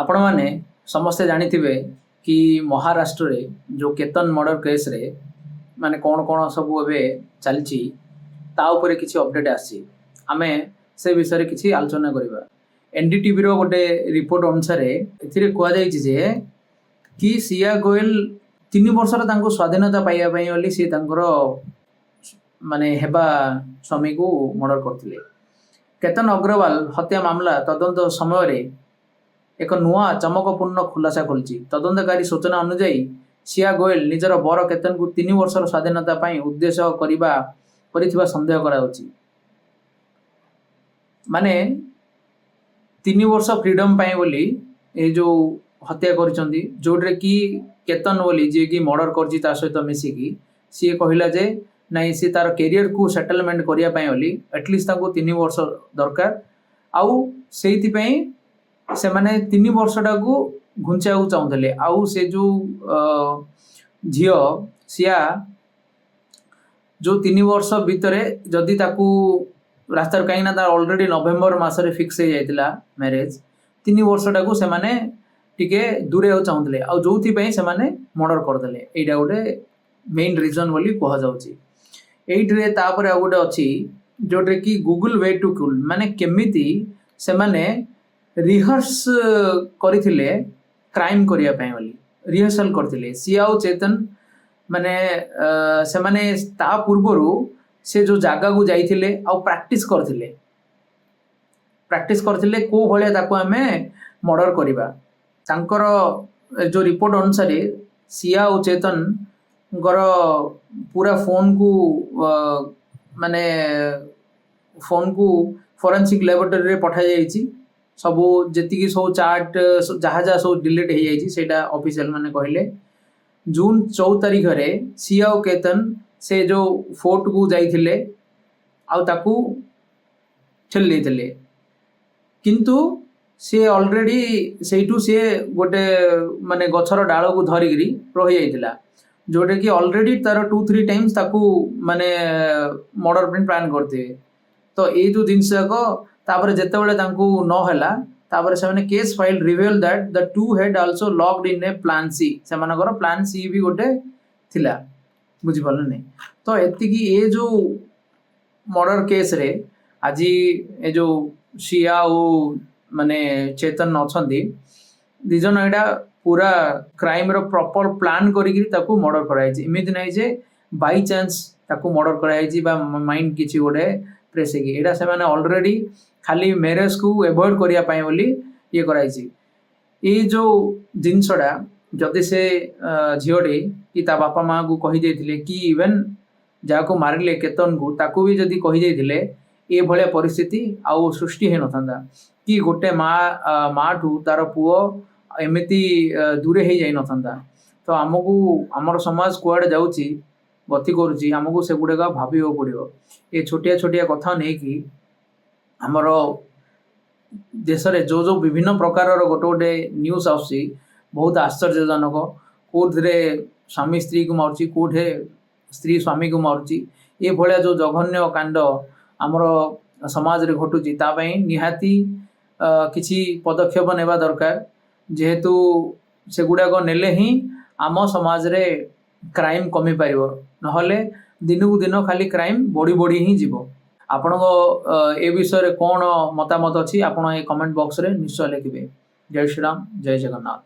ଆପଣମାନେ ସମସ୍ତେ ଜାଣିଥିବେ କି ମହାରାଷ୍ଟ୍ରରେ ଯେଉଁ କେତନ ମର୍ଡର କେସ୍ରେ ମାନେ କ'ଣ କ'ଣ ସବୁ ଏବେ ଚାଲିଛି, ତା ଉପରେ କିଛି ଅପଡେଟ୍ ଆସିଛି। ଆମେ ସେ ବିଷୟରେ କିଛି ଆଲୋଚନା କରିବା। ଏନ୍ଡିଟିଭିର ଗୋଟେ ରିପୋର୍ଟ ଅନୁସାରେ ଏଥିରେ କୁହାଯାଇଛି ଯେ କି ସିଆ ଗୋଏଲ 3 ବର୍ଷର ତାଙ୍କୁ ସ୍ୱାଧୀନତା ପାଇବା ପାଇଁ ବୋଲି ସିଏ ତାଙ୍କର ମାନେ ହେବା ସ୍ୱାମୀକୁ ମର୍ଡର କରିଥିଲେ। କେତନ ଅଗ୍ରୱାଲ ହତ୍ୟା ମାମଲା ତଦନ୍ତ ସମୟରେ ଏକ ନୂଆ ଚମକପୂର୍ଣ୍ଣ ଖୁଲାସା ଖୋଲିଛି। ତଦନ୍ତକାରୀ ସୂଚନା ଅନୁଯାୟୀ, ସିଆ ଗୋଏଲ ନିଜର ବର କେତନକୁ 3 ବର୍ଷର ସ୍ୱାଧୀନତା ପାଇଁ ଉଦ୍ଦେଶ୍ୟ କରିଥିବା ସନ୍ଦେହ କରାଯାଉଛି। ମାନେ 3 ବର୍ଷ ଫ୍ରିଡମ୍ ପାଇଁ ବୋଲି ଏ ଯୋଉ ହତ୍ୟା କରିଛନ୍ତି, ଯୋଉଥିରେ କି କେତନ ବୋଲି ଯିଏକି ମର୍ଡର କରିଛି ତା ସହିତ ମିଶିକି, ସିଏ କହିଲା ଯେ ନାଇଁ, ସିଏ ତାର କ୍ୟାରିୟରକୁ ସେଟଲମେଣ୍ଟ କରିବା ପାଇଁ ବୋଲି ଆଟଲିଷ୍ଟ ତାଙ୍କୁ 3 ବର୍ଷ ଦରକାର। ଆଉ ସେଇଥିପାଇଁ ସେମାନେ 3 ବର୍ଷଟାକୁ ଘୁଞ୍ଚାଇବାକୁ ଚାହୁଁଥିଲେ। ଆଉ ସେ ଯୋଉ ଝିଅ ସିଆ, ଯୋଉ 3 ବର୍ଷ ଭିତରେ ଯଦି ତାକୁ ରାସ୍ତାରୁ, କାହିଁକି ନା ତାର ଅଲରେଡି ନଭେମ୍ବର ମାସରେ ଫିକ୍ସ ହେଇଯାଇଥିଲା ମ୍ୟାରେଜ, 3 ବର୍ଷଟାକୁ ସେମାନେ ଟିକେ ଦୂରେଇବାକୁ ଚାହୁଁଥିଲେ। ଆଉ ଯୋଉଥିପାଇଁ ସେମାନେ ମର୍ଡର କରିଦେଲେ। ଏଇଟା ଗୋଟେ ମେଇନ୍ ରିଜନ ବୋଲି କୁହାଯାଉଛି ଏଇଥିରେ। ତାପରେ ଆଉ ଗୋଟେ ଅଛି, ଯୋଉଥିରେ କି ଗୁଗଲ we two kill, ମାନେ କେମିତି ସେମାନେ ରିହର୍ସ କରିଥିଲେ କ୍ରାଇମ କରିବା ପାଇଁ ବୋଲି ରିହର୍ସାଲ କରିଥିଲେ ସିଏ ଆଉ ଚେତନ। ମାନେ ସେମାନେ ତା ପୂର୍ବରୁ ସେ ଯୋଉ ଜାଗାକୁ ଯାଇଥିଲେ ଆଉ ପ୍ରାକ୍ଟିସ କରିଥିଲେ କୋଉ ଭଳିଆ ତାକୁ ଆମେ ମର୍ଡର କରିବା। ତାଙ୍କର ଯୋଉ ରିପୋର୍ଟ ଅନୁସାରେ ସିଆ ଆଉ ଚେତନଙ୍କର ପୁରା ଫୋନକୁ ମାନେ ଫୋନକୁ ଫରେନ୍ସିକ ଲାବୋରେଟୋରୀରେ ପଠାଯାଇଛି। ସବୁ ଯେତିକି ସବୁ ଚାଟ୍, ଯାହା ଯାହା ସବୁ ଡିଲିଟ୍ ହେଇଯାଇଛି, ସେଇଟା ଅଫିସିଆଲ ମାନେ କହିଲେ। ଜୁନ 14 ତାରିଖରେ ସିଆ ଆଉ କେତନ ସେ ଯୋଉ ଫୋର୍ଟକୁ ଯାଇଥିଲେ ଆଉ ତାକୁ ଠେଲି ଦେଇଥିଲେ। କିନ୍ତୁ ସିଏ ଅଲରେଡି ସେଇଠୁ ସିଏ ଗୋଟେ ମାନେ ଗଛର ଡାଳକୁ ଧରିକିରି ରହିଯାଇଥିଲା, ଯୋଉଟା କି ଅଲରେଡି ତାର 2-3 ଟାଇମ୍ସ ତାକୁ ମାନେ ମର୍ଡର ପାଇଁ ପ୍ଲାନ୍ କରିଥିବେ। ତ ଏଇ ଯୋଉ ଜିନିଷ ଯାକ, ତାପରେ ଯେତେବେଳେ ତାଙ୍କୁ ନହେଲା, ତାପରେ ସେମାନେ case file reveal that the two had also locked in a plan C। ସେମାନଙ୍କର ପ୍ଲାନ୍ ସି ବି ଗୋଟେ ଥିଲା, ବୁଝିପାରିଲେ? ତ ଏତିକି। ଏ ଯୋଉ ମର୍ଡର କେସ୍ରେ ଆଜି ଏ ଯୋଉ ସିଆ ଆଉ ମାନେ ଚେତନ ଅଛନ୍ତି ଦି ଜଣ, ଏଇଟା ପୁରା କ୍ରାଇମର ପ୍ରପର ପ୍ଲାନ୍ କରିକିରି ତାକୁ ମର୍ଡର କରାଯାଇଛି। ଏମିତି ନାହିଁ ଯେ ବାଇଚାନ୍ସ ତାକୁ ମର୍ଡର କରାଯାଇଛି ବା ମାଇଣ୍ଡ କିଛି ଗୋଟେ ପ୍ରେସ୍ ହେଇକି। ଏଇଟା ସେମାନେ ଅଲରେଡି ଖାଲି ମ୍ୟାରେଜକୁ ଏଭଏଡ କରିବା ପାଇଁ ବୋଲି ଇଏ କରାଯାଇଛି। ଏଇ ଯୋଉ ଜିନିଷଟା ଯଦି ସେ ଝିଅଟି କି ତା ବାପା ମାଆକୁ କହିଦେଇଥିଲେ କି ଇଭେନ୍ ଯାହାକୁ ମାରିଲେ କେତନକୁ, ତାକୁ ବି ଯଦି କହିଦେଇଥିଲେ, ଏ ଭଳିଆ ପରିସ୍ଥିତି ଆଉ ସୃଷ୍ଟି ହେଇନଥାନ୍ତା କି ଗୋଟେ ମାଠୁ ତାର ପୁଅ ଏମିତି ଦୂରେ ହେଇଯାଇନଥାନ୍ତା। ତ ଆମକୁ ଆମର ସମାଜ କୁଆଡ଼େ ଯାଉଛି, ଗତି କରୁଛି, ଆମକୁ ସେଗୁଡ଼ାକ ଭାବିବାକୁ ପଡ଼ିବ। ଏ ଛୋଟିଆ ଛୋଟିଆ କଥା ନେଇକି ଆମର ଦେଶରେ ଯୋଉ ଯୋଉ ବିଭିନ୍ନ ପ୍ରକାରର ଗୋଟେ ଗୋଟେ ନ୍ୟୁଜ୍ ଆସୁଛି, ବହୁତ ଆଶ୍ଚର୍ଯ୍ୟଜନକ। କୋଉଥିରେ ସ୍ୱାମୀ ସ୍ତ୍ରୀକୁ ମାରୁଛି, କୋଉଠି ସ୍ତ୍ରୀ ସ୍ୱାମୀକୁ ମାରୁଛି। ଏ ଭଳିଆ ଯୋଉ ଜଘନ୍ୟ କାଣ୍ଡ ଆମର ସମାଜରେ ଘଟୁଛି, ତା ପାଇଁ ନିହାତି କିଛି ପଦକ୍ଷେପ ନେବା ଦରକାର, ଯେହେତୁ ସେଗୁଡ଼ାକ ନେଲେ ହିଁ ଆମ ସମାଜରେ କ୍ରାଇମ କମିପାରିବ। ନହେଲେ ଦିନକୁ ଦିନ ଖାଲି କ୍ରାଇମ ବଢ଼ି ବଢ଼ି ହିଁ ଯିବ। ଆପଣଙ୍କ ଏ ବିଷୟରେ କ'ଣ ମତାମତ ଅଛି, ଆପଣ ଏ କମେଣ୍ଟ ବକ୍ସରେ ନିଶ୍ଚୟ ଲେଖିବେ। ଜୟ ଶ୍ରୀରାମ, ଜୟ ଜଗନ୍ନାଥ।